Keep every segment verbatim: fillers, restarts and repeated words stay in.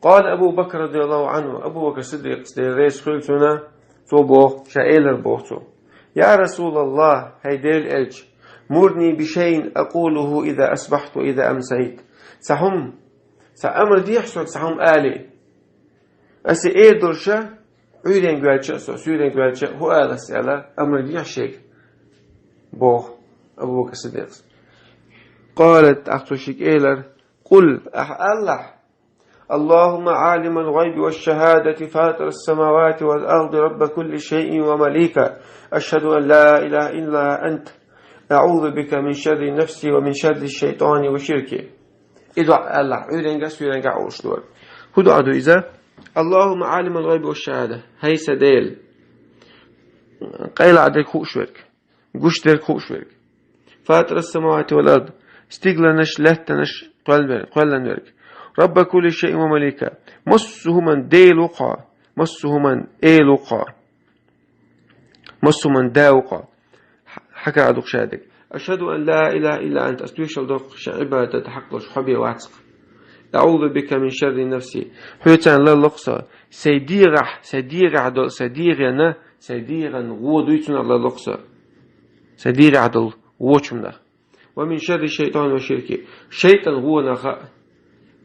قال أبو بكر رضي الله عنه, Абу Бакр Сиддикъ, Дела реза хуьлда цунна, цо боху, ша элира боху цо: يا رسول الله, хӀай Делан элча, مرني بشيء أقوله إذا أصبحت وإذا أمسيت. Цхьа хӀума, цхьа амр дехьа соьга, цхьа хӀума алий. Аса эр долуш, Ӏуьйренга ваьлча а со, суьйренга ваьлча а хӀун алий аса аьлла, амр дехьа шега, боху Абу Бакр Сиддикъас. قال, тӀаккха цо шега элира: قل, ахьа алахь: اللهم عالم الغيب والشهادة فاطر السماوات والأرض رب كل شيء ومليكه، أشهد أن لا إله إلا أنت، أعوذ بك من شر نفسي ومن شر الشيطان وشركه. И дуӀа алахь, Ӏуьйренга а, суьйренга а олуш дара. ХӀун дуӀа ду иза? اللهم عالم الغيب والشهادة, хӀай сан Дела, къайлагӀа дерг хууш верг, гуш дерг хууш верг. فاطر السماوات والأرض, стигланаш, лаьттанаш кхоьллинверг, кхоьллинверг. رب كل شيء ومليكه, массо а хӀуманан Дела ву хьо, массо а хӀуманан Эла ву хьо, массо а хӀуманан Да ву хьо. Хьа-, хьан кара ду-кх ша дерг. أشهد أن لا إله إلا أنت, ас тоьшалла до-кх ша Ӏибадат хьакъ долуш хьо бен вац-кх. أعوذ بك من شر نفسي, хьоьца ларло-кх со, сайн дегӀахь, сайн дегӀахь долу, сайн дегӀана, сайн дегӀан вон дуй, цунах ларло-кх со. Сайн дегӀахь долу вочу хӀуманах. ومن شر الشيطان وشركه, шайтӀан вонах а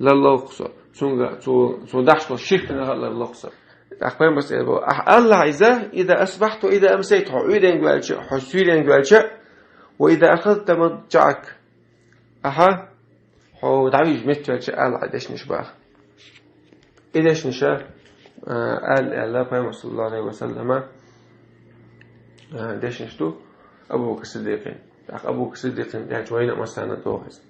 ларло-кх со. Цуьнга, цо, цо дахьаш долу ширканах а ларло-кх со. ТӀаккха пайхамарс элира боху: ахьа алахь иза, إذا أصبحت وإذا أمسيت, хьо Ӏуьйренга ваьлча а, хьо суьйренга ваьлча а, وإذا أخذت مضجعك, ахьа хьо дӀавижа меттавелча а алахь и дешнаш боху. И дешнаш, а, ала аьлла пайхамарс, саллаллаху Ӏалайхи ва саллама, а, дешнаш ду Абу Бакр Сиддикъан. ТӀаккха Абу Бакр Сиддикъан тӀаьхьа вайна а массарна а догӀу иза.